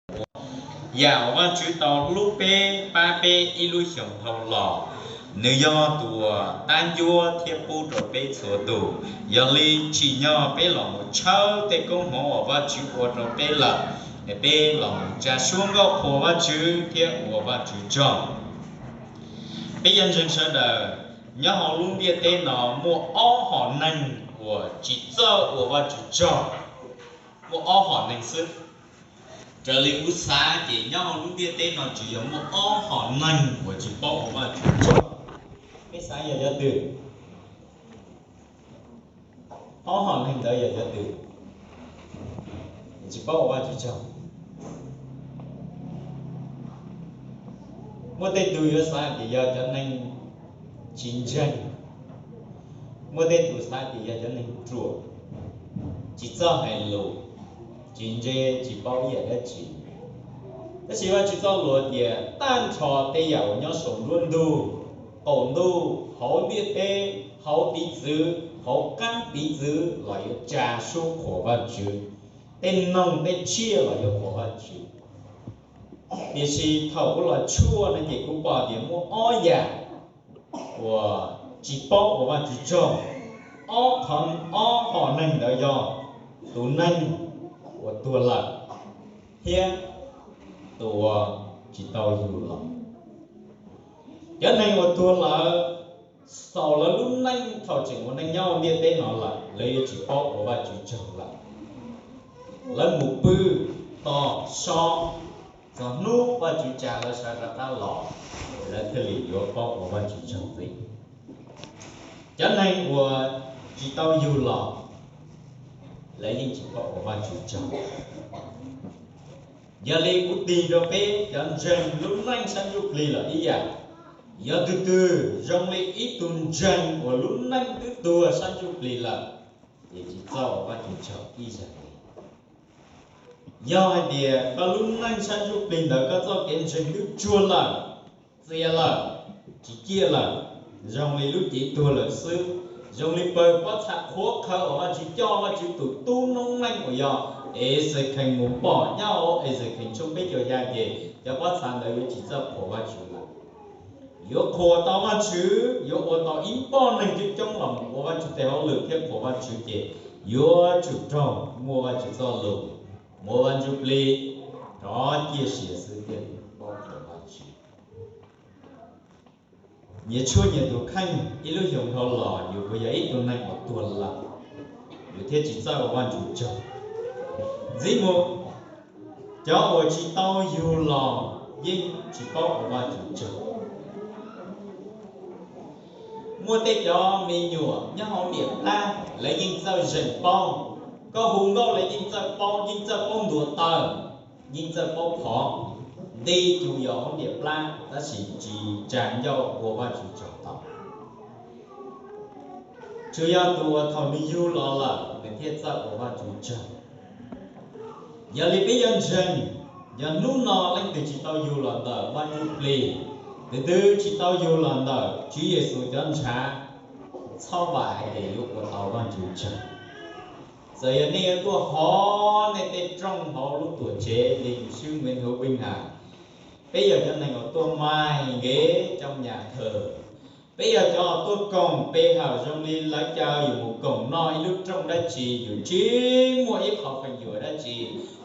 Yam uas Vajtswv tau hlub peb pab peb ib lub xyoos dhau los, nws yog tus uas tab ncuab thiab pub rau peb txhua tus. Yog li tsim nyog peb los mus tshawb tej koob hmoov uas Vajtswv ua rau peb lawm, es peb los mus tsa suab nkauj qhuas Vajtswv thiab ua Vajtswv tsaug. Peb yog ntseeg sawv daws, nyob hauv lub ntiaj teb no muaj ob hom neeg uas tsis txawj ua Vajtswv tsaug. Muaj ob hom neeg xwb. Raws li kuv xav ces nyob hauv lub ntiaj teb no tsuas yog muaj ob hom neeg uas tsis paub ua Vajtswv tsaug. Peb xav yog cov twg? Ob hom neeg ntawd yog cov twg? Tsis paub ua Vajtswv tsaug. Muaj tej tug yuav xav tias yog cov neeg tsis ntseeg, muaj tej tus xav tias yog cov neeg ruam, tsis txawj hais lus, tsis ntse, tsis paub ib yam dab tsi. Tab sis Vajtswv txoj lus tias tag nrho tej yam uas nyob saum nruab ntug, qaum ntuj, hauv ntiaj teb, hauv piv txwv, hauv qab piv txwv los yuav tsa suab qhuas Vajtswv. Tej noog tej tsiaj los yuav qhuas Vajtswv. Tiam sis thaum kuv los tshuaj no ces kuv pom tias muaj ob yam uas tsis paub ua Vajtswv tsaug. Ob qho, ob hom neeg ntawd yog tus neeg uas tuag lawm thiab tus uas tsis tau yug los. Cov neeg uas tuag lawm, xaus lawv lub neej thaum tseem ua neej nyob ntiaj teb no lawm, lawv yuav tsis paub ua Vajtswv tsaug lawm. Lawv mus pw, tos, so, txog hnub Vajtswv tsa lawv sawv rov qab los, lawv thiaj li yuav paub ua Vajtswv tsaug ntxiv. Cov neeg uas tsis tau yug los, lawv yeej tsis paub ua Vajtswv tsaug. Yog li kuv tig rau peb cov ntseeg lub neej sab ntsuj plig los ib yam, yog tus twg zoo li ib tug ntseeg uas lub neej twb tuag sab ntsuj plig lawm, ces tsis txawj ua Vajtswv tsaug ib zaug li. Yog hais tias koj lub neej sab ntsuj plig ntawd koj txoj kev ntseeg twb tsuag lawm, txias lawm, tsis ciaj lawm, zoo li lub cev tuag lawm xwb, zoo li pawg pob txha qhuav qhawv uas Vajtswv coj Vajtswv tus tub noob neej uas yog Exekhees mus pom nyob hauv Exekhees tshooj peb caug xya ces cov pob txha ntawd yuav tsis txawj qhuas Vajtswv lawm. Yuav qhuas tau Vajtswv, yuav ua tau ib npoj neeg coob coob los mus ua Vajtswv tes hauj lwm thiab qhuas Vajtswv ces yuav tsum raug muaj Vajtswv txoj lus, muaj Vaj Ntsuj Plig, rov ciaj sia xwb thiaj li paub qhuas Vajtswv. Nyias tshuaj nyias tus kheej, ib lub xyoos dhau los yus puas yog ib tug neeg uas tuag lawm, yus thiaj tsis txawj ua Vaj Ntsuj Plig tsaug? Ntxiv mus, cov uas tsis tau yug los yeej tsis paub ua Vaj Ntsuj Plig tsaug. Muaj tej cov me nyuam nyob hauv niam plab, lawv yeej txawj zeem paub. Koj hu nkauj lawv yeej txawj paub, yeej txawj paub ntuav taws, yeej txawj paub phov. Nti cus yos hauv niam plab tab sis tsis tsa ncauj ua Vaj Ntsuj Plig tsaug tau. Tsuas yog tus uas thaum nws yug los lawm nws thiaj txawj ua Vaj Ntsuj Plig tsaug. Yog li peb yuav ntseeg, yog hnub no leej twg tsis tau yug los ntawm Vaj Ntsuj Plig, tus twg tsis tau yug los ntawm Tswv Yexus cov ntshav, txhob vam hais tias yuav ua tau Vaj Ntsuj Plig tsaug. Txawm yog nej yuav tuaj hov nej tej rooj hauv lub tuam tsev li tus xib hwb Nguyễn Hữu Vinh hais, peb yog cov neeg uas tuaj mais nkev coj nyas thawm. Peb yog cov tuaj koom pe hawm zoo li lawv caw yus mus koom noj ib lub rooj dab tsi, yus tsis muaj ib qho feem xyuam dab tsi,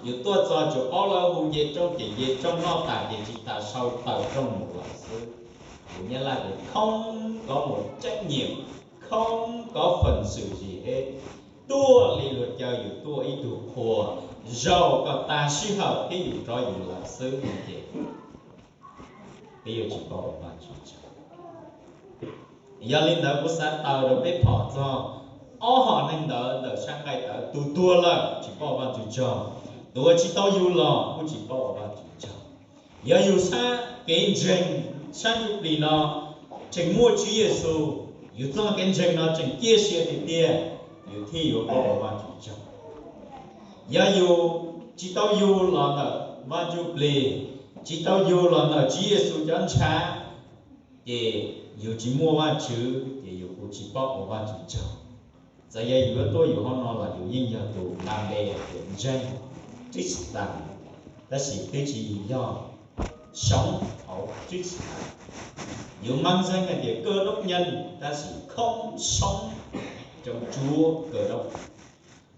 yus tuaj txog tsuas paub lawv hu nce rooj ces nce rooj, noj tas ces tsis tas sau taws rooj mus lawm xwb. Tus Nyab Laj tias không có một trách nhiệm, không có phận sự gì hết, tuaj li luag caw yus tuaj ib tug qhua, zaum kom tas sij hawm thiab yus rov yus lawm xwb no ces peb yuav tsis paub ua Vaj Ntsuj Plig tsaug. Yog li ntawd kuv xav taw rau peb phom txog ob hom neeg ntawd ntawm sab nqaij ntawd, tus tuag lawm tsis paub ua Vaj Ntsuj Plig tsaug, tus uas tsis tau yug los kuj tsis paub ua Vaj Ntsuj Plig tsaug. Yog yus sab kev ntseeg sab ntsuj plig no tseem muaj Tswv Yexus, yus txoj kev ntseeg no tseem ciaj sia tiag tiag, yus thiaj yuav paub ua Vaj Ntsuj Plig tsaug. Yog yus tsis tau yug los ntawm Vaj Ntsuj Plig, tsis tau yug los ntawm Tswv Yexus cov ntshav, ces yus tsis muaj Vajtswv ces yus kuj tsis paub ua Vaj Ntsuj Plig tsaug. Txawm yog yus yuav tuaj yus hauv no los yus yeej yog tus nta npe hais tias ntseeg, Christian. tab sis twb tsis yog sống hauv Krist. Yus meej zeeg hais tias Cơ Đốc nhân, tab sis không sống trong Chúa Cơ Đốc.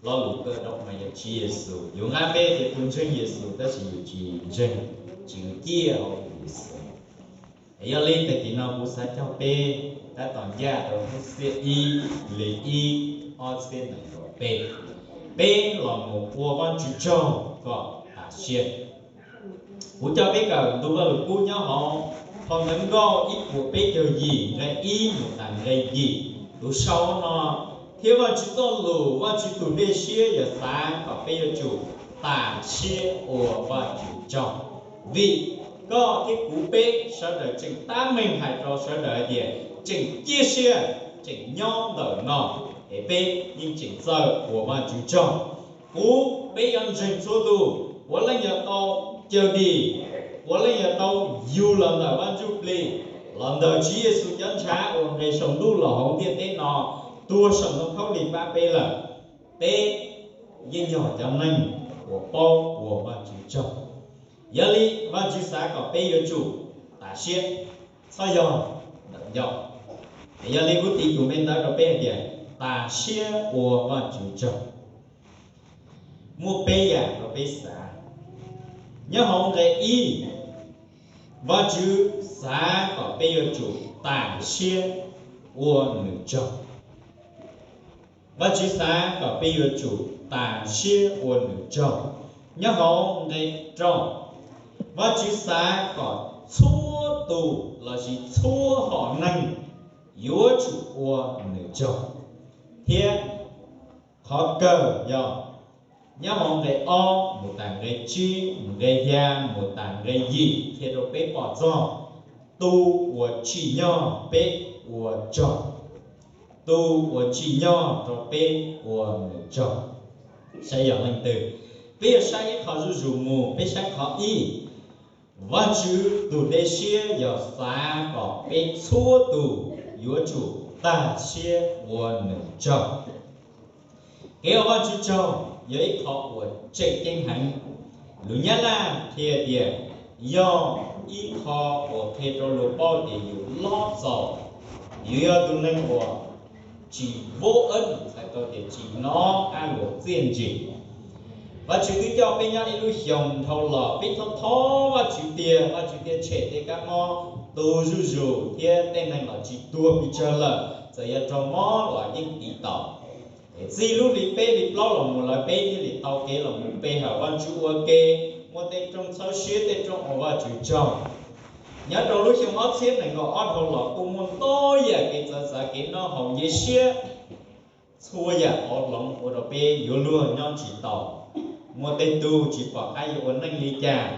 Lo lus Cơ Đốc mas yog Tswv Yexus. Yus nqa npe tias tus ntseeg Yexus, tab sis yus tsis ntseeg, tsis ciaj hauv Yexus. Yog li tag kis no kuv xav coj peb tab tom ncaj rau hnub xiab ib, hli ib, ob txhiab nees nkaum peb, peb los mus ua Vajtswv tsaug kom tas siab. Kuv coj peb kawm ntu Vajluskub nyob hauv phau Ntawv Nkauj ib puas peb caug yim nqe ib mus tas nqe yim. Tus sau no, thiab Vajtswv txoj lus, Vajtswv tus dej siab yog xav kom peb yuav tsum tas siab ua Vajtswv tsaug, vim koj thiab kuv peb sawv daws tseem tab meeg hais rau sawv daws hais tias tseem ciaj siab, tseem nyob ntawm no, es peb yeej tseem txawj ua Vajtswv tsaug. Kuv, peb yuav ntseeg txhua tus, puav leej yuav tau cawm dim, puav leej yuav tau yug los ntawm Vaj Ntsuj Plig, los ntawm Tswv Yexus cov ntshav uas nqes saum ntuj los hauv ntiaj teb no, tuag saum ntoo khaub lig pab peb lawm. Peb yeej yog cov neeg uas paub ua Vajtswv tsaug. Yog li Vajtswv xav kom peb yuav tsum tas siab, txhob yog ntawm ncauj. Yog li kuv tis tus me ntawv rau peb hais tias tas siab ua Vajtswv tsaug. Muaj peb yam rau peb xav. Nyob hauv nqe ib, Vajtswv xav kom peb yuav tsum tas siab ua nws tsaug. Vajtswv xav kom peb yuav tsum tas siab ua nws tsaug. Nyob hauv nqe rau, Vajtswv xav kom txhua tus lossis txhua hom neeg yuav tsum ua nws tsaug. Thiab qhov kawg yog nyob hauv nqe ob mus tas nqe tsib, nqe xya mus tas nqe yim qhia rau peb pom txog tus uas tsim nyog peb ua tsaug, tus uas tsim nyog rau peb ua nws tsaug. Saib yog leej twg? Peb yuav saib ib qho zuj zus mus, peb saib qhov ib. Vajtswv tus dej siab yog xav kom peb txhua tus yuav tsum tag siab ua nws tsaug. Kev ua Vajtswv tsaug yog ib qho uas tseem ceeb heev. Lus Nyab Laj qhia tias yog ib qho uas qhia rau luag paub tias yus lob txaus, yus yog tus neeg uas tsis vô ơn, txhais tau tias tsis hnov qab luag txiaj ntsig. Vajtswv twb coj peb nyob ib lub xyoos dhau los, peb thov thov Vajtswv tiag, Vajtswv thiaj tshem tej kab mob tu zuj zus thiab tej neeg los tsis tuag pes tsawg lawm, txawm yuav raug mob los yeej tiv taus. Es txij lub hli peb hli plaub los mus lawm peb thiaj li tau kev los mus pe hawm Vajtswv ua ke, muaj tej rooj txhawb siab, tej rooj ua Vajtswv tsaug. Nyob rau lub xyoo ob txhiab nees nkaum ob dhau los kuj muaj ntau yam kev txawv txav, kev noj haus nce siab, txhua yam qhov hloov ua rau peb yuav luag nyob tsis tau. Muaj tej tug tsis pom qab yuav ua neej li cas.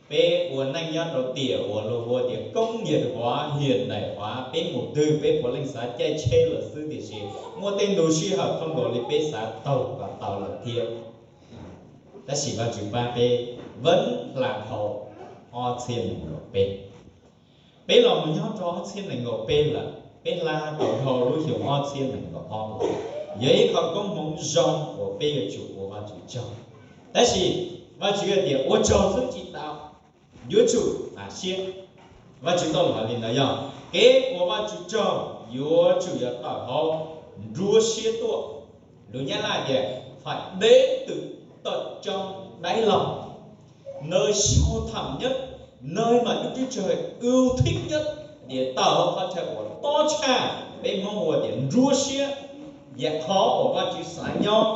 Peb ua neej nyob rau tiam uas luag hu tias công nghiệp hóa, hiện đại hóa, peb mus twg peb puav leej xav caij tsheb lawm xwb, tiam sis muaj tej ntu sij hawm thooj nkaus li peb xav taug kom tau lawm thiab. Tab sis Vajtswv pab peb wb hla dhau ob txhiab nees nkaum peb. Peb los mus nyob rau ob txhiab nees nkaum peb lawm, peb hla tau dhau lub xyoo ob txhiab nees nkaum ob. Yog ib qho koob hmoov zoo uas peb yuav tsum ua Vajtswv tsaug. Tab sis Vajtswv hais tias ua tsaug xwb tsis tau, yuav tsum tas siab. Vajtswv txoj lus hais li ntawd yog kev ua Vajtswv tsaug yuav tsum yog tawm hauv nruab siab tuaj. Lus Nyab Laj tias phải đến từ tận trong đáy lòng, nơi sâu thẳm nhất, nơi mà Đức Chúa Trời yêu thích nhất, tias tawm hauv qhov chaw uas tob tshaj, peb Hmoob hu tias nruab siab, yam qhov uas Vajtswv xav nyob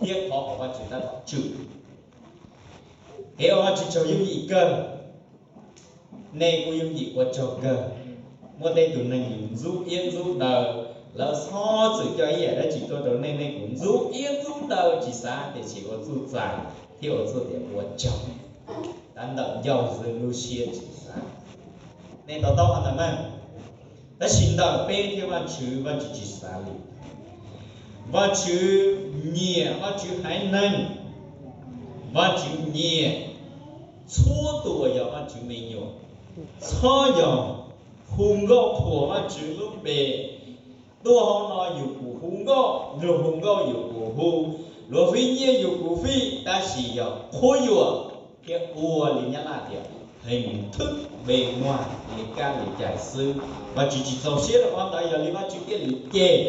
thiab qhov uas Vajtswv tab tom tswj. Kev ua Vajtswv tsaug yooj yim kawg, nej kuj yooj yim ua tsaug kawg. Muaj tej tus neeg yus ntxub iab ntxub daw, lawv txhob txwm coj ib yam dab tsi tuaj rau nej, nej kuj ntxub iab ntxub daw tsis xav, tiam sis ua txuj txais thiab ua txuj tias ua tsaug. Tab ntawm ncauj xwb, lub siab tsis xav. Nej to taub qhov ntawd mas. Tab sis ntawm peb thiab Vajtswv, Vajtswv tsis xav li. Vajtswv nyiam Vajtswv haiv neeg, Vajtswv nyiam txhua tus uas yog Vajtswv me nyuam. Txhob yog hu nkauj qhuas Vajtswv lub npe. Tuaj hauv no yus kuj hu nkauj, luag hu nkauj yus kuj hu, luag fij nyiaj yus kuj fij, tab sis yog qhuab yuam thiab ua li Nyab Laj tias hình thức bề ngoài li kab li cais xwb. Vajtswv tsis txaus siab rau qhov ntawd, yog li Vajtswv thiaj li cem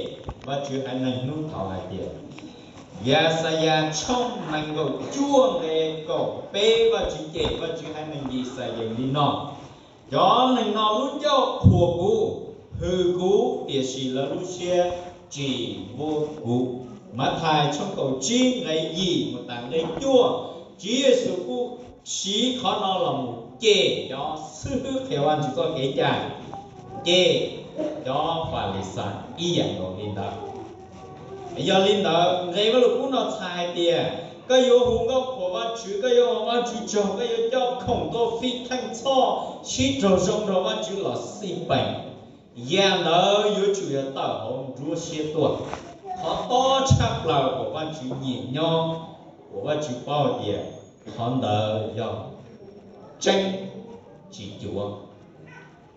Vajtswv haiv neeg hnub thaud hais tias, Yaxayas tshooj nees nkaum cuaj nqe kaum peb, Vajtswv cem Vajtswv haiv neeg Yixalayees li no: Cov neeg no lub ncauj qhuas kuv, hwm kuv, tiam sis lawv lub siab tsis npuab kuv. Mathais tshooj kaum tsib nqe yim mus tas nqe cuaj, Tswv Yexus kuj siv qhov no los mus cem cov xib hwb qhia Vajtswv txoj kev cai, cem cov Falixais ib yam nkaus li ntawd. Yog li ntawd, nqe Vajluskub no txhais hais tias koj yuav hu nkauj qhuas Vajtswv, koj yuav ua Vajtswv tsaug, koj yuav coj khoom tuaj fij theej txhoj sib raug zoo nrog Vajtswv los xij peem, yam ntawd yuav tsum yog tawm hauv nruab siab tuaj. Qhov tob tshaj plaws uas Vajtswv nyiam nyob, uas Vajtswv paub tias qhov ntawd yog tseeb tsis cuav.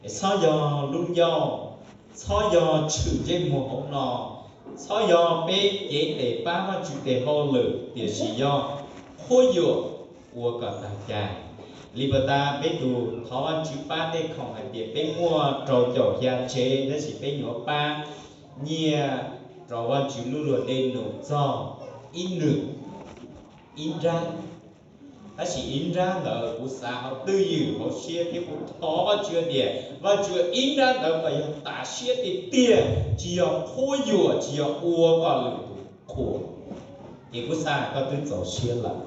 Txhob yog lub ncauj, txhob yog tshwm ntsej muag hauv no, txhob yog peb cev tes pab Vajtswv tes hauj lwm, tiam sis yog qhuab yuam ua kom tag cai. Li puas tas peb tus thov Vajtswv pab tej khoom hais tias peb muaj rau caum xya tsev, tab sis peb yuav pab nyiaj rau Vajtswv lub luag dej num txog ib nws ib nrab. Tab sis ib nrab ntawd kuv xav hauv twj ywm hauv siab thiab kuv thov Vajtswv tias Vajtswv, ib nrab ntawd kom yog tas siab tiag tiag, tsis yog qhuab yuam, tsis yog ua kom lwm tus qhuas, ces kuv xav koj twb txaus siab lawm.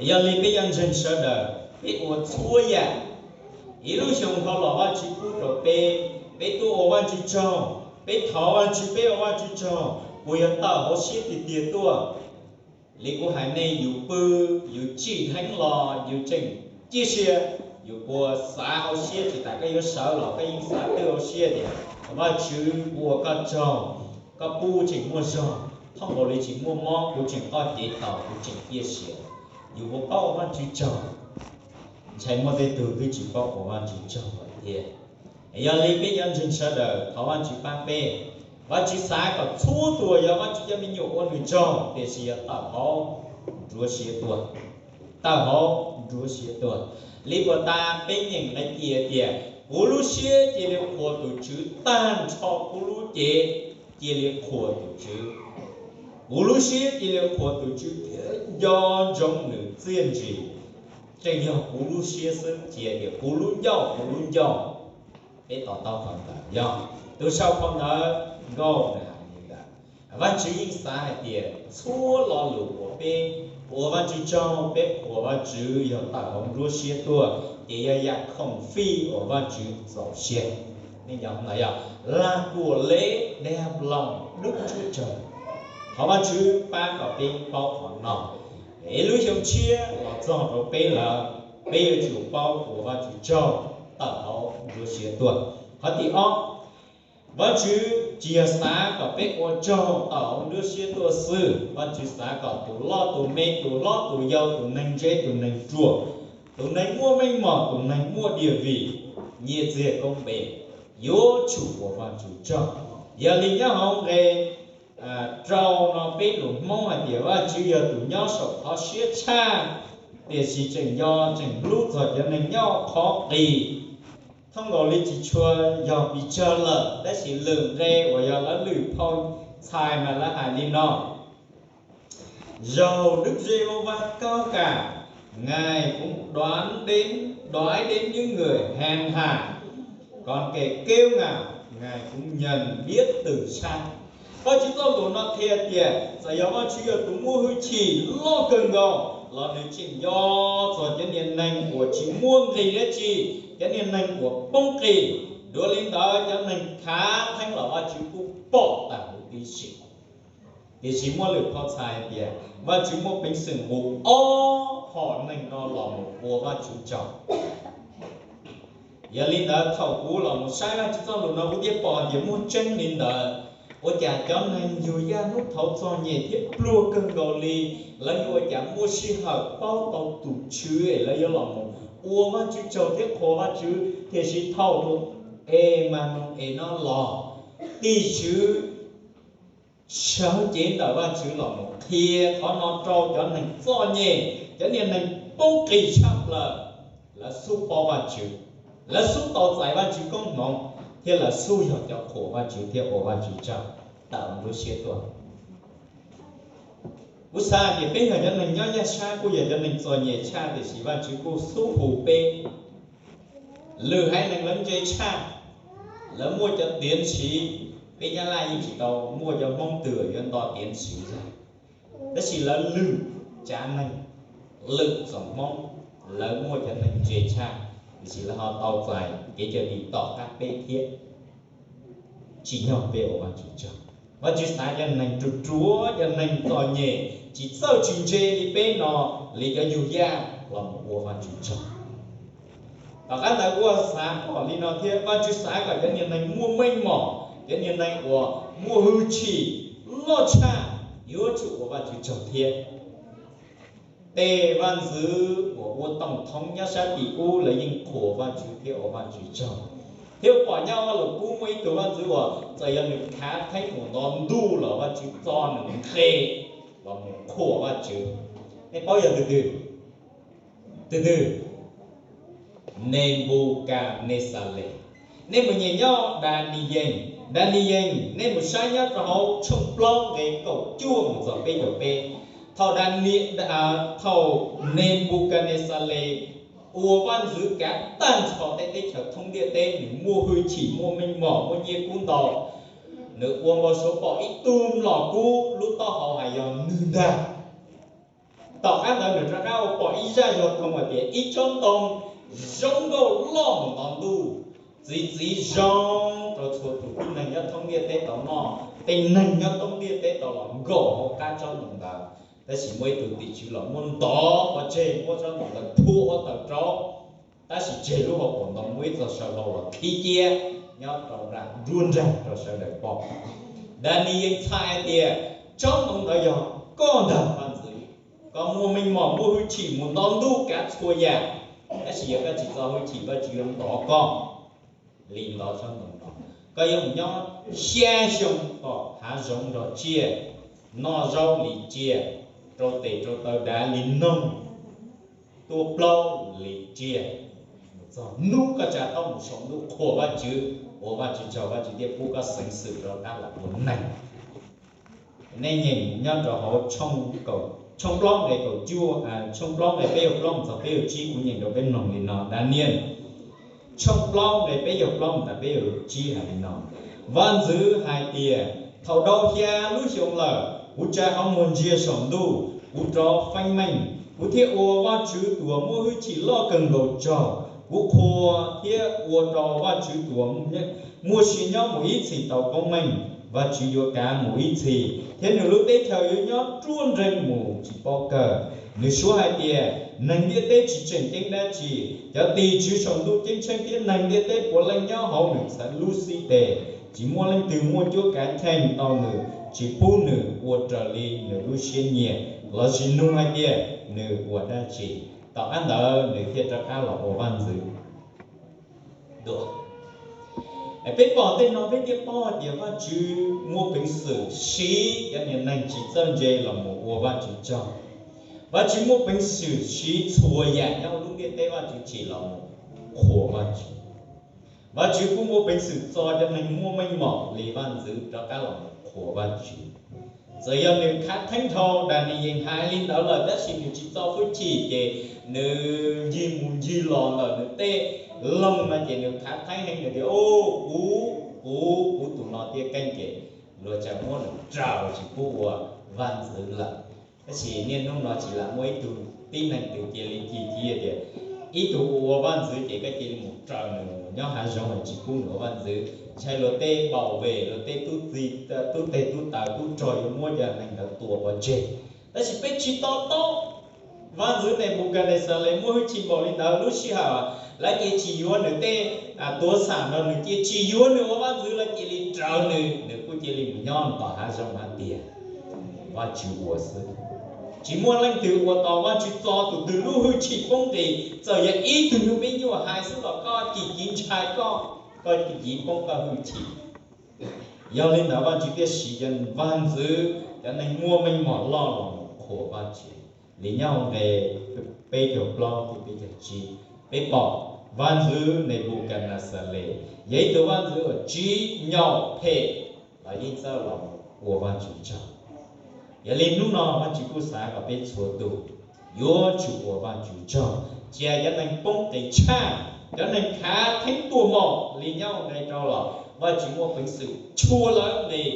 Yog li peb cov ntseeg sawv daws, peb ua txhua yam, ib lub xyoo dhau los Vajtswv pub rau peb, peb tuaj ua Vajtswv tsaug, peb thov Vajtswv, peb ua Vajtswv tsaug, puas yog tawm hauv siab tiag tiag tuaj? Li kuv hais nej, yus pw, yus tsim dheev los yus tseem ciaj sia, yus puas xav hauv siab, tsis tas koj yuav sawv los koj yeej xav twb hauv siab tias, Vajtswv, kuv ua koj tsaug, koj pub tseem muaj zog, thooj nkaus li tsis muaj mob, kuv tseem qoj cev taus, kuv tseem ciaj sia. Yus puas paub ua Vajtswv tsaug? Ntshai muaj tej tug twb tsis paub ua Vajtswv tsaug lawm thiab. Yog li peb cov ntseeg sawv daws thov Vajtswv pab peb. Vajtswv xav kom txhua tus uas yog Vajtswv cov me nyuam ua nws tsaug, tiam sis yog tawm hauv nruab siab tuaj, tawm hauv nruab siab tuaj. Li puas tas peb nyeem nqe cia tias, kuv lub siab cia li qhuas tus Tswv tag nrho kuv lub cev, cia li qhuas tus Tswv. Kuv lub siab cia li qhuas tus Tswv thiab nco ntsoov nws txiaj ntsig. Tseem yog kuv lub siab xwb, tsis hais tias kuv lub ncauj, kuv lub ncauj. Peb to taub qhov ntawd, yog tus sau phau ntawv Nkauj nws hais li ntawd. Vajtswv yeej xav hais tias txhua lo lus uas peb ua Vajtswv tsaug, peb qhuas Vajtswv yog tawm hauv nruab siab tuaj, ces yog yam khoom fij uas Vajtswv txaus siab. Nej nco no yog las kuam leb dag loo dub tshuaj tsawg. Thov Vajtswv pab kom peb paub qhov no. Ib lub xyoo tshiab los txog rau peb lawm, peb yuav tsum paub ua Vajtswv tsaug tawm hauv nruab siab tuaj. Qhov tim ob, Vajtswv tsis yog xav kom peb ua tsaug tawm hauv nruab siab tuaj xwb, Vajtswv xav kom tus loj tus me, tus hlob tus yau, tus neeg ntse tus neeg ruam, tus neeg muaj meej mom tus neeg muaj diam vim, nyiaj txiag koob npe, yuav tsum ua Vajtswv tsaug. Yog li nyob hauv nqe rau no peb lus Hmoob hais tias Vajtswv yog tus nyob saum qhov siab tshaj, tiam sis tseem nco tseem hlub txog cov neeg nyob qhov qis. Thooj nkaus li tsis tshua yog pes tsawg lawm, tab sis lwm nqe uas yog lawv lwm phau txhais mas lawv hais li no: Giàu Đức Giê-hô-va cao cả, Ngài cũng đoán đến, đói đến những người hèn hạ, còn kẻ kiêu ngạo, Ngài cũng nhận biết từ xa. Vajtswv txoj lus no qhia tias txawm yog Vajtswv yog tus muaj hwj chim loj kawg nkaus los nws tseem nco txog cov niag neeg uas tsis muaj nqis dab tsi, cov niag neeg uas poob qis. Dua li ntawd cov neeg khav theeb los Vajtswv kuj pom tag huv tib si. Tiam sis muaj lwm phau txhais hais tias Vajtswv muaj peev xwm nqus ob hom neeg no los mus ua Vajtswv tsaug. Yog li ntawd thaum kuv los mus saib Vajtswv txoj lus no kuv thiaj pom tias muaj tseeb li ntawd. Ua cas cov neeg yug yaj hnub thaud txom nyem thiab pluag kawg nkaus li, lawv yuav ua cas muaj sij hawm paub tau tus Tswv es lawv yuav los mus ua Vajtswv tsaug thiab qhuas Vajtswv, tiam sis thaum tus Emanus-es no los, tim Tswv sawv cev ntawm Vajtswv los mus qhia qhov no rau cov neeg txom nyem, cov niag neeg poob qis tshaj plaws. Lawv xub paub Vajtswv, lawv xub tau txais Vajtswv koob hmoov, thiab lawv xub yog cov qhuas Vajtswv thiab ua Vajtswv tsaug tawm lub siab tuaj. Kuv xav tias peb yog cov neeg nyob yaj sab, kuj yog cov neeg txom nyem tshaj, tiam sis Vajtswv kuj xub hu peb. Lwm haiv neeg lawv ntse tshaj, lawv muaj cov tiav ntxiv, peb Nyab Laj yeej tsis tau muaj, cov Hmoob twg yuav nto tiav ntxiv zag. Tab sis lawv lwm tsav neeg, lwm txoom Hmoob, lawv muaj cov neeg ntse tshaj, tiam sis lawv ho tau txais kev cai dim tom qab peb thiab. Tsim nyog peb ua Vajtswv tsaug. Vajtswv xav cov neeg ruam ruam, cov neeg txom nyem, tsis txawj tsis ntse li peb no, li cov yug yaj los mus ua Vajtswv tsaug. Tom qab ntawd kuj xav kom li no thiab, Vajtswv xav kom cov niag neeg muaj meej mom, cov niag neeg uas muaj hwj chim loj tshaj yuav tsum ua Vajtswv tsaug thiab. Tej vaj ntxwv uas ua toom thoob nyob sab tim ub lawv yeej qhuas Vajtswv thiab ua Vajtswv tsaug. Thiab pom nyob Vaj Lug Kub muaj ib tug vaj ntxwv uas txawm yog nws khav theeb mus nto ntuj los Vajtswv txo nws nqe los mus qhuas Vajtswv. Nej paub yog tus twg? Tus twg? Nenpukajnexales. Nej mus nyeem nyob Daniyees, Daniyees, nej mus saib nyob rau hauv tshooj plaub nqe kaum cuaj mus txog peb caug peb. Thaum Dani, thaum Nenpukajnexales ua vaj ntxwv kav tag nrho tej teb chaws thoob ntiaj teb, nws muaj hwj chim, muaj meej mom, muaj nyiaj kub ntau, nws ua npau suav pom ib tug mlom kub lub taub hau hais yog nws ntag. Tom qab ntawd nws rov qab ua pom ib zaj zog toog hais tias ib tsob ntoo zoo nkauj loj mus nto ntuj, txi txiv zoo rau txhua tus tib neeg nyob thoob ntiaj teb tau noj. Tej neeg nyob thoob ntiaj teb tau los nkaum hauv qab tsob ntoo ntawd, tab sis muaj ib tug tim tswv los muab ntov pov tseg, muab tsob ntoo ntawd phua ua tawm rau, tab sis tseg lub hauv paus ntoo, muaj ib txoj saw hlau los khib cia nyob rau nram nruab nrag rau sawv daws pom. Daniyees txhais hais tias tsob ntoo ntawd yog koj ntag vaj ntxwv, koj muaj meej mom muaj hwj chim mus nto ntuj kav txhua yam, tab sis yog koj tsis txo hwj chim, Vajtswv yuav ntov koj li ntov tsob ntoo no. Koj yuav mus nyob xya xyoo tom hav zoov nrog tsiaj, noj zaub li tsiaj, rau tes rau taw dav li noog, tuaj plaub li tsiaj, mus txog hnub koj tsa taub mus saum ntuj qhuas Vajtswv, ua Vajtswv tsaug, Vajtswv thiaj pub koj xeev xwm rov qab los ua neeg. Nej nyeem nyob rau hauv tshooj plaub nqe kaum cuaj, tshooj plaub nqe peb caug plaub mus txog peb caug tsib, kuv nyeem rau peb mloog li no, Daniyees tshooj plaub nqe peb caug plaub mus tas peb caug tsib hais li no: Vaj ntxwv hais tias, thaum dhau xya lub xyoo lawm, kuv tsa qhov muag ntsia saum ntuj, kuv rov feeb meej, kuv thiaj ua Vajtswv tus uas muaj hwj chim loj kawg nkaus tsaug. Kuv qhuas thiab ua rau Vajtswv tus uas muaj sia nyob mus ib txhis tau koob meej. Vajtswv yuav kav mus ib txhis, thiab nws lub teb chaws yuav nyob ruaj nrees mus tsis paub kawg. Nws suav hais tias, neeg ntiaj teb tsis tseem ceeb dab tsi, cov tim tswv saum ntuj ceeb tsheej thiab neeg ntiaj teb puav leej nyob hauv nws txhais lub xib teg. Tsis muaj leej twg muaj cuab kav cheej tau nws, tsis pub nws ua raws li nws lub siab nyiam, los sis nug hais tias nws ua dab tsi. Tom qab ntawd nws thiaj rov qab los ua vaj ntxwv dua. Peb pom tej no peb thiaj paub hais tias Vajtswv muaj peev xwm siv cov niag neeg tsis txawj ntse los mus ua Vajtswv tsaug. Vajtswv muaj peev xwm siv txhua yam nyob lub ntiaj teb Vajtswv tsim los mus qhuas Vajtswv. Vajtswv kuj muaj peev xwm txo cov neeg muaj meej mom li vaj ntxwv rov qab los mus qhuas Vajtswv. Txawm yog nws khav theeb dhau Daniyees hais li ntawd lawm tab sis nws tsis txo hwj chim ces nws ncig mus ncig los ntawm nws tej loog no ces nws khav theeb heev, nws tias, kuv, kuv, kuv tus no tiaj keej ces luag tsa muab nws raws tsis pub ua vaj ntxwv lawm. Tab sis niaj hnub no tsis lam muaj ib tug tib neeg twg cia li cig ci tias ib tug ua vaj ntxwv ces koj cia li mus raws nws mus nyob hav zoov es tsis pub nws ua vaj ntxwv. Ntshai luag tej npau ves, luag tej tub teg tub taws tub rog yuav muab cov neeg ntawd tua pov tseg. Tab sis peb tsis to taub, vaj ntxwv Nenpukajnexales muaj hwj chim npaum li ntawd, lub sij hawm lawv cia tsis yuav nws tej tuav xam nrog nws, cia tsis yuav nws ua vaj ntxwv, lawv cia li raws nws, nws kuj cia li mus nyob tom hav zoov hais tias Vajtswv ua xwb. Tsis muaj leej twg ua tau, Vajtswv txo tus twg lub hwj chim poob nqis. Txawm yog ib tug nyuag me nyuam hais xwb los koj cim civ ntshai koj, koj cim civ poob koj hwj chim. Yog li ntawd Vajtswv thiaj siv cov vaj ntxwv, cov neeg muaj meej mom loj los mus qhuas Vajtswv. Li nyob hauv nqe peb caug plaub thiab peb caug tsib, peb pom vaj ntxwv Nenpukajnexales yog ib tug vaj ntxwv uas tsim nyog phem los yeej txawj los mus ua Vajtswv tsaug. Yog li hnub no Vajtswv kuj xav kom peb txhua tus yuav tsum ua Vajtswv tsaug, cia cov neeg poob qis tshaj, cov neeg khav theeb tuaj mom li nyob hauv nqe rau los Vajtswv muaj peev xwm tshua lawv nqis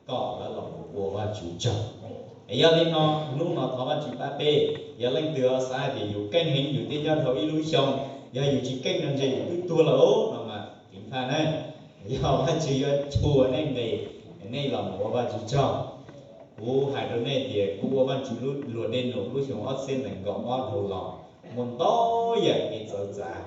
kom lawv los mus ua Vajtswv tsaug. Es yog li no, hnub no thov Vajtswv pab peb, yog leej twg xav hais tias yus keej heev yus thiaj nyob dhau ib lub xyoo, yog yus tsis keej no ntshe yus twb tuag lawm no mas ceev faj na. Yog Vajtswv yuav tshua nej nqis, nej los mus ua Vajtswv tsaug. Kuv hais rau nej tias kuv ua Vajtswv lub luag dej num lub xyoo ob txhiab nees nkaum ob dhau los, muaj ntau yam kev txawv txav,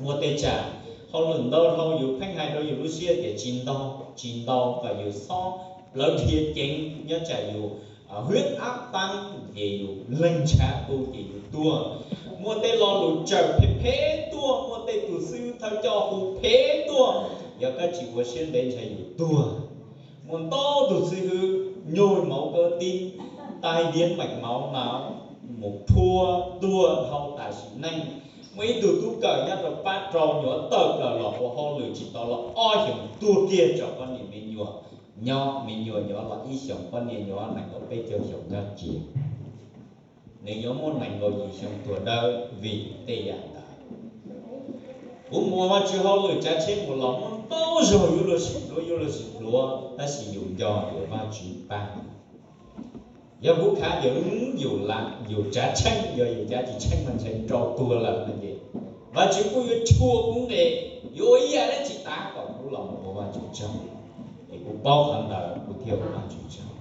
muaj tej tsam hauj lwm ntau dhau yus pheej hais rau yus lub siab tias tsis ntau, tsis ntau, kom yus txhob plawv dhia ceev, nyob tsam yus hwb ab paab ces yus leeg ntshav tu ces yus tuag. Muaj tej lo lus tsawm phem phem tuaj, muaj tej tus xib hwb thawj coj hu phem tuaj, yog koj tsis ua siab ntev ntshai yus tuag. Muaj ntau tus xib hwb nyuj mauv kab tib, tai diav meem mauv na, mus phua tuag dhau tam sim neej. Muaj ib tug tub kawm nyob rau pab rau nyuam tawm plaws los ua hauj lwm tsis tau los ob xyoos tuag kiag tso poj niam me nyuam. Nyob me nyuam nyuam los ib xyoos, poj niam nyuam nees nkaum peb caug xyoo nyob cia. Nws yuav muaj nees nkaum yim xyoo tuag dawb vim tej yam ntawd. Kuv mus ua Vajtswv hauj lwm tsav tsheb mus los muaj ntau zaug yuav luag sim dluav, yuav luag sim dluav, tab sis yus nco tias Vajtswv pab. Yog kuv khav ces yus tsav tsheej, yog yus tsav tsis tsheej mas ntshe raug tuag lawm no ces Vajtswv kuj yuav tshua kuv nqis, yuav ua ib yam dab tsi tas kom kuv los mus ua Vajtswv tsaug. Es kuv paub qhov ntawd kuv thiaj ua Vajtswv tsaug.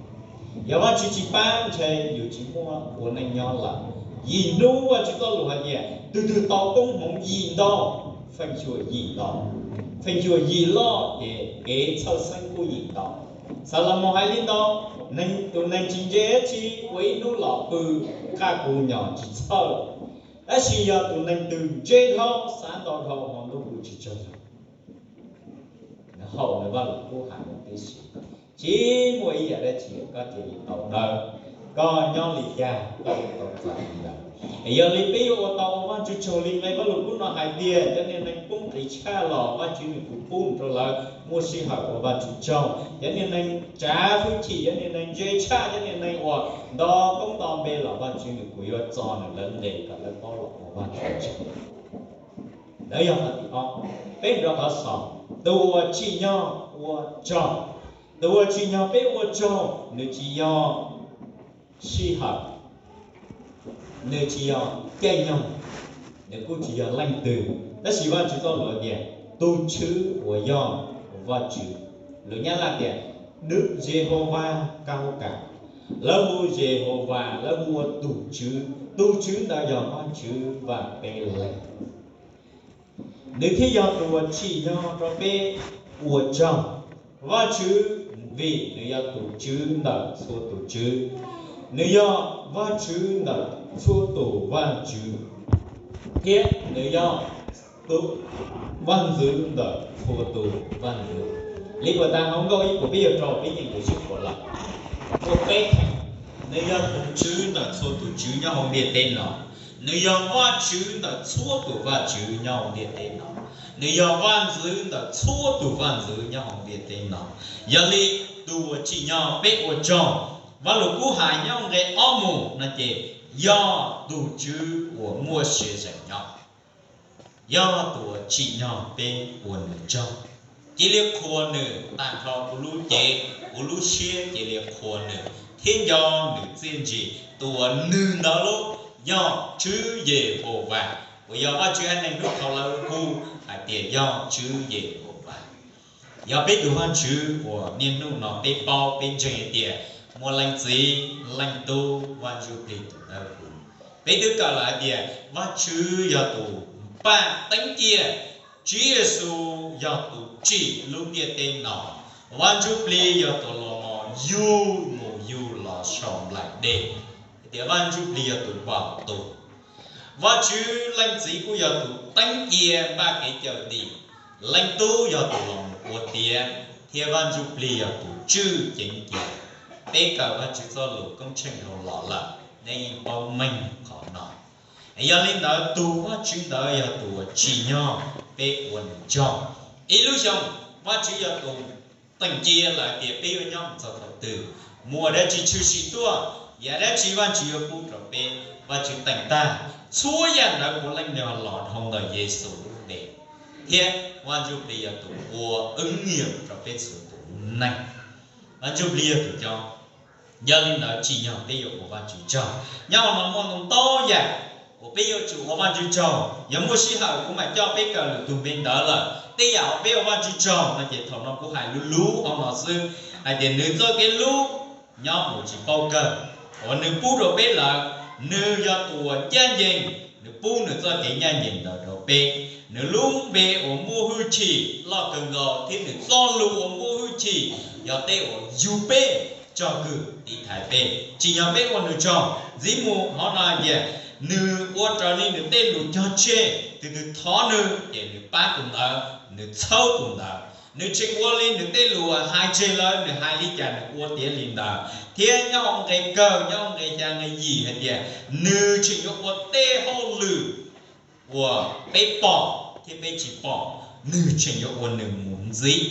Yog Vajtswv tsis pab ntshe yus tsis muaj ua neej nyob lawm. Yim hnub Vajtswv txoj lus hais tias tus twg tau koob hmoov yim ntau, feem xyuam yim ntau, feem xyuam yim loj ces kev txhawj xeeb kuj yim ntau. Xalamoos hais li ntawd, tus neeg tsis ntse dab tsi ua ib hnub los pw qaj kuv nyos tsis txhawj, tab sis yog tus neeg twg ntse dhau xav ntau dhau hmo ntuj kuj tsis tsaug zog. Nws haum nws Vajluskub hais tib si, tsis muaj ib yam dab tsi koj cia li tau dawb, koj nyob li cas koj yuav tau txais li ntawd. Es yog li peb yuav ua tau ua Vajtswv tsaug li nqe Vajluskub no hais tias cov niag neeg poob qis tshaj los Vajtswv nws kuj pub rau lawv muaj sij hawm ua Vajtswv tsaug. Cov niag neeg tsav hwj chim, cov niag neeg ntse tshaj, cov niag neeg uas nto koob nto npe los Vajtswv nws kuj yuav txo nws lawv nqis kom lawv paub los ua Vajtswv tsaug. Ntawd yog qhov tim ob. Peb rov qhov xaus, tus uas tsim nyog ua tsaug. Tus uas tsim nyog peb ua tsaug nws tsis yog sij hawm, nws tsis yog caij nyoog, nws kuj tsis yog leej twg, tab sis Vajtswv txoj lus tias tus Tswv uas yog Vajtswv. Lus Nyab Laj tias Đức Giê-hô-va cao cả. Lawv hu Yehauxas, lawv hu ua tus Tswv, tus Tswv ntawd yog Vajtswv Vaj Peb Leeg. Nws thiaj yog tus uas tsim nyog rau peb ua tsaug. Vajtswv, vim nws yog tus Tswv ntawm txhua tus tswv, nws yog Vajtswv ntawm txhua tus vaj tswv, thiab nws yog tus vaj ntxwv ntawm txhua tus vaj ntxwv. Li puas tas hauv Nkauj ib puas peb caug rau peb yeej tus sib puas lawm. Ua peb, nws yog tus Tswv ntawm txhua tus tswv nyob hauv ntiaj teb no. Nws yog Vajtswv ntawm txhua tus vaj tswv nyob hauv ntiaj teb no. Nws yog vaj ntxwv ntawm txhua tus vaj ntxwv nyob hauv ntiaj teb no. Yog li, tus uas tsim nyog peb ua tsaug, Vajluskub hais nyob nqe ob mus no ces yog tus Tswv uas muaj sia zeem nyob, yog tus uas tsim nyog peb ua nws tsaug. Cia li qhuas nws tag nrho kuv lub cev, kuv lub siab cia li qhuas nws thiab nco nws txiaj ntsig. Tus uas nws ntawd lub yog Tswv Yehauxas, uas yog Vajtswv haiv neeg hnub thaud lawv hu hais tias yog Tswv Yehauxas. Yog peb tus Vajtswv uas niaj hnub no peb paub peb ntseeg hais tias muaj Leej Txiv, Leej Tub, Vaj Ntsuj Plig tus Dawb Huv. Peb twb kawm lawm hais tias Vajtswv yog tus npaj teeb ciaj, Tswv Yexus yog tus tsim lub ntiaj teb no, Vaj Ntsuj Plig yog tus los mus yug mus yug los saum nplaim dej, hais tias Vaj Ntsuj Plig yog tus npog tus. Vajtswv Leej Txiv kuj yog tus teeb cia npaj kev cawm dim, Leej Tub yog tus los mus ua tiav. thiab Vaj Ntsuj Plig yog tus tswj ceev cia. Peb kawm Vajtswv txoj lus koob tsheej dhau los lawm, nej yeej paub meej qhov no. Yog li ntawd, tus Vajtswv ntawd yog tus uas tsim nyog peb ua nws tsaug. Ib lub xyoo, Vajtswv yog tus teem cia lawm tias peb yuav nyob mus txog thaum twg, mus ua dab tsi tshwm sim tuaj, yam dab tsi Vajtswv yuav pub rau peb, Vajtswv teem tag. Txhua yam ntawd puav leej yog los dhau ntawm Yexus lub npe, thiab Vaj Ntsuj Plig yog tus ua wb nyiam rau peb txhua tus lub neej. Vaj Ntsuj Plig yog tus coj. Yog li ntawd, tsim nyog peb yuav ua Vajtswv tsaug. Nyob hauv no muaj ntau ntau yam uas peb yuav tsum ua Vajtswv tsaug. Yog muaj sij hawm kuv mam coj peb kawm lwm tus npe ntawd lawm. Tej yam uas peb ua Vajtswv tsaug no ces thaum no kuv hais lub lub hauv no xwb, hais tias nws txoj kev hlub nyob mus tsis paub kawg, uas nws pub rau peb lawm. Nws yog tus uas ncaj ncees, nws pub nws txoj kev ncaj ncees ntawd rau peb. Nws lub npe uas muaj hwj chim loj kawg nkaus thiab nws txoj lus uas muaj hwj chim yog tej uas yug peb, tsom kwm tiv thaiv peb. Tsim nyog peb ua nws tsaug. Ntxiv mus hauv no tias nws ua raws li nws tej lus cog tseg, tus twg thov nws ces nws pab tus ntawd, nws txhawb tus ntawd. Nws tseem ua li nws tej lus hais tseg lawm, nws hais li cas nws ua tiav li ntawd. Thiab nyob hauv nqe kawg, nyob hauv nqe xya nqe yim hais tias nws tseem yuav ua tej hauj lwm uas peb pom thiab peb tsis pom, nws tseem yuav ua nws mus ntxiv.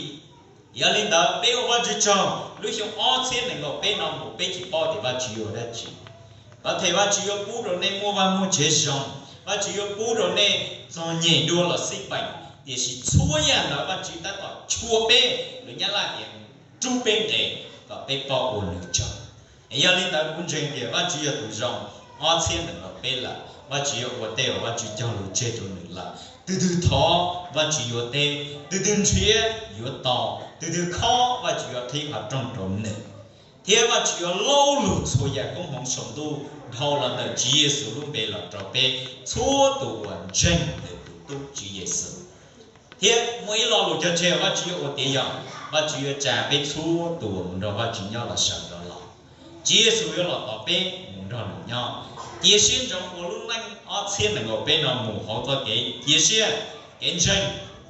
Yog li ntawd, peb ua Vajtswv tsaug. Lub xyoo ob txhiab nees nkaum peb no mus peb tsis paub tias Vajtswv yuav ua dab tsi. Kuv thov Vajtswv yuav pub rau nej muaj vaj muaj tsev zoo, Vajtswv yuav pub rau nej txom nyem dua los xij peem, tiam sis txhua yam ntawd Vajtswv tab tom tshua peb, lus Nyab Laj tias rub peb nqes kom peb paub ua nws tsaug. Yog li ntawd, kuv ntseeg tias Vajtswv yog tus zoo. Ob txhiab nees nkaum peb lawm, Vajtswv yuav ua tej uas Vajtswv cog lus tseg rau nws lawm. Tus twg thov, Vajtswv yuav teb. Tus twg nrhiav, yuav tau. Tus twg khob, Vajtswv yuav qhib qhov rooj rau nws. Thiab Vajtswv yuav laub lug txhua yam koob hmoov saum ntuj dhau los ntawm Tswv Yexus lub npe los rau peb txhua tus uas ntseeg nws tus tub Tswv Yexus. Thiab muaj ib lo lus cog tseg Vajtswv yuav ua tiav yog, Vajtswv yuav tsa peb txhua tus uas mus nrog Vajtswv nyob los sawv rov los. Tswv Yexus yuav los tos peb mus nrog nws nyob. Cia siab ntsoov ua lub neej ob txhiab nees nkaum peb no mus hauv txoj kev cia siab, kev ntseeg,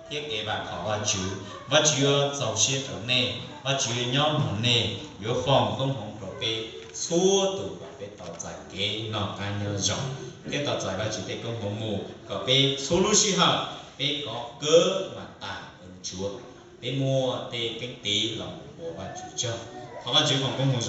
thiab kev vam khom Vajtswv. Vajtswv yuav txaus siab rau nej, Vajtswv yuav nyob nrog nej, yuav foom koob hmoov rau peb txhua tus kom peb tau txais kev noj qab nyob zoo, thiab tau txais Vajtswv tej koob hmoov mus kom peb txhua lub sij hawm peb kov kawg mas tas ntsuav, peb muaj tej keeb tiv los ua Vajtswv tsaug. Thov Vajtswv foom koob hmoov